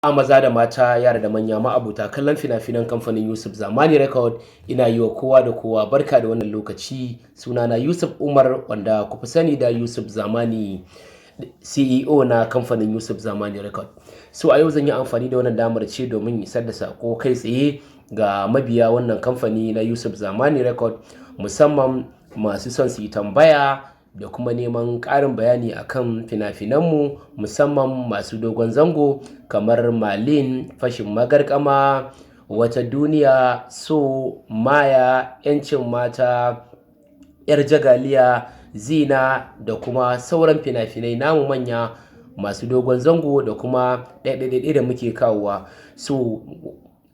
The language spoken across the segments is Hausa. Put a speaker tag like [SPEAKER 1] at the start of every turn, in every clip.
[SPEAKER 1] Maza da mata, yara da manya, ma'abota kallon fina-finan kamfanin Yusuf Zamani Record, ina yi wa kowa da kowa barka da wannan lokaci. Sunana Yusuf Umar, wanda ku fi sani da Yusuf Zamani, CEO na kamfanin Yusuf Zamani Record. So a yau zan yi amfani da wannan damar ce domin isar da sako kai tsaye ga mabiya wannan kamfani na Yusuf Zamani Record, musamman masu son su yi tambaya da kuma neman ƙarin bayani akan fina-finanmu, musamman masu dogon zango kamar Malin, Fashin Magarkama, Wata Duniya, So, Maya, 'Yancin Mata, 'Yar Jagaliya, Zina da kuma sauran fina-finai namu manya masu dogon zango da kuma ɗaiɗaiɗaiɗai da muke kawowa. So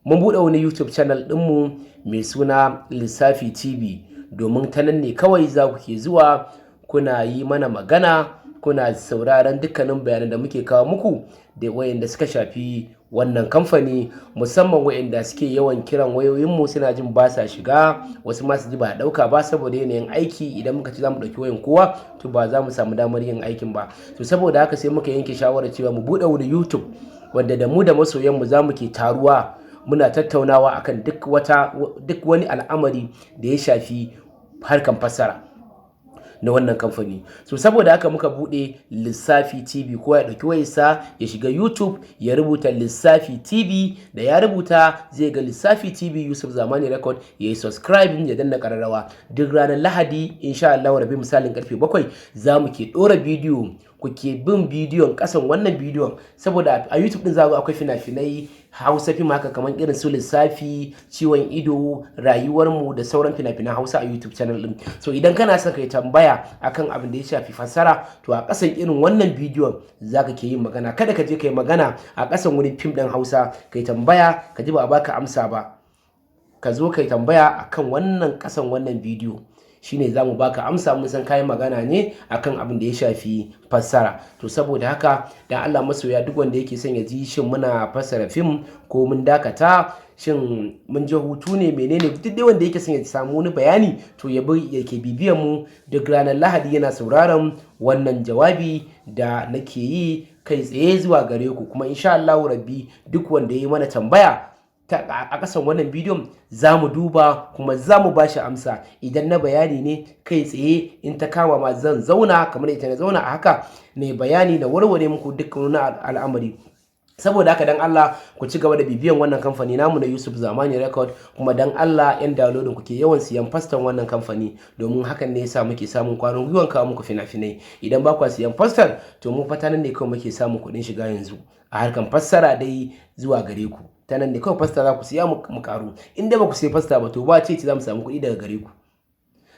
[SPEAKER 1] mun buɗe wani YouTube channel ɗinmu mai suna Lissafi TV, domin ta nan ne kawai za ku ke zuwa kuna yi mana magana, kuna sauraron dukkanin bayanan da muke kawo muku da wayanda suka shafi wannan kamfani, musamman wayanda suke yawan kiran wayoyinmu suna jin ba sa shiga, wasu ma su ji ba a ɗauka ba saboda yanayin aiki. Idan muka ce za mu ɗauki wayan kowa, to ba za mu samu damar yin aikin ba. To saboda haka sai muka yanke shawarar cewa mu buɗe wani YouTube wanda da mu da masoyanmu za mu ke taruwa muna tattaunawa akan duk wani al'amari da ya shafi harkan fassara na wannan kamfani. So saboda haka muka buɗe Lissafi TV. Kowa ya ɗauki wayarsa ya shiga YouTube ya rubuta Lissafi TV. Da ya rubuta, zai ga Lissafi TV Yusuf Zamani Record, ya yi subscribing, ya danna ƙararrawa. Duk ranar Lahadi, insha Allah Rabbi, misalin karfe 7 za mu ke ɗora bidiyo. Ku ke bin bidiyon ƙasan wannan bidiyon, saboda a YouTube ɗin za ku akwai fina-finai Hausa fim haka kamar irin su Lissafi, Ciwon Ido, Rayuwarmu da sauran fina-finan Hausa a YouTube channel ɗin. So idan kana son kai tambaya akan abin da ya shafi fassara, to a ƙasan irin wannan bidiyon za ka ke yin magana. Kada ka je ka yi magana a ƙasan wani fim ɗin Hausa kai tambaya, ka ji ba a baka amsa ba. Ka zo kai tambaya akan wannan ƙasan wannan bidiyo, shine za mu baka amsa, mun san kayan magana ne akan abin da ya shafi fassara. To saboda haka, dan Allah masoya, duk wanda yake son ya ji shin muna fassara fim ko mun dakata, shin mun je hutu ne, menene, duk dai wanda yake son ya samu wani bayani, to ya bi yake bibiyan mu duk ranar Lahadi yana sauraron wannan jawabi da nake yi kai tsaye zuwa gare ku. Kuma insha Allah Rabbi, duk wanda ya yi mana tambaya a ƙasan wannan bidiyon, za mu duba kuma za mu ba shi amsa. Idan na bayani ne kai tsaye, in ta kama ma zan zauna kamar ita na zauna a haka ne bayani na warware muku dukkan wani al'amari. Saboda haka, dan Allah ku ci gaba da bibiyan wannan kamfani namu na Yusuf Zamani Record. Kuma dan Allah yan downloading, kuke yawan siyan fastan wannan kamfani, domin hakan ne yasa muke samun kwarin gwiwan kawo muku fina-finai. Idan ba kwa siyan fastan, to mu fata nan ne kawai muke samun kuɗin shiga yanzu a harkan fassara dai zuwa gare ku. Ta nan ne kawai fasta za ku siya mu karu. In dai ba ku siya fasta ba, to ba ce za mu samu kuɗi daga gare ku.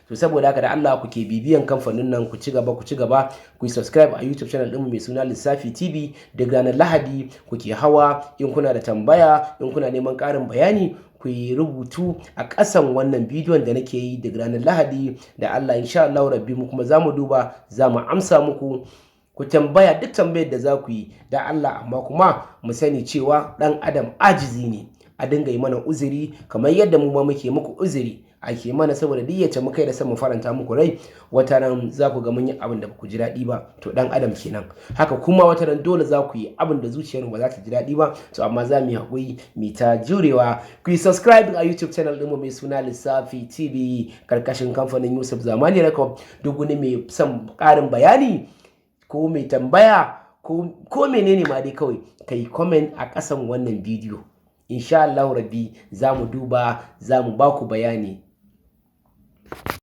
[SPEAKER 1] To saboda haka, da Allah kuke bibiyan kamfanin nan, ku ci gaba, ku ci gaba, ku yi subscribe a YouTube channel ɗinmu mai suna Lissafi TV. Duk ranar Lahadi kuke hawa. In kuna da tambaya, in kuna neman ƙarin bayani, ku yi rubutu a ƙasan wannan bidiyon da nake yi duk ranar Lahadi da Allah. Insha Allah Rabbi, mu kuma za mu duba, za mu amsa muku. Ku tambaya duk tambayar da za ku yi da Allah. Amma kuma mu sani cewa ɗan adam ajizi ne, a dinga yi mana uzuri kamar yadda mu ma muke muku uzuri ake mana, saboda duk yace muka da son mu faranta muku rai, wata ran za ku ga mun yi abin da ba ku ji daɗi ba. To ɗan adam kenan. Haka kuma wata ran dole za ku yi abin da zuciyar ba za ta ji daɗi ba, to amma za mu yi haƙuri mu ta jurewa. Ku yi subscribe a YouTube channel ɗinmu mai suna Lissafi TV, karkashin kamfanin Yusuf Zamani Record. Duk wani mai son ƙarin bayani ko mai tambaya ko menene ma dai, kawai ka yi comment a ƙasan wannan bidiyo. Insha Allah Rabbi, za mu duba, za mu ba ku bayani.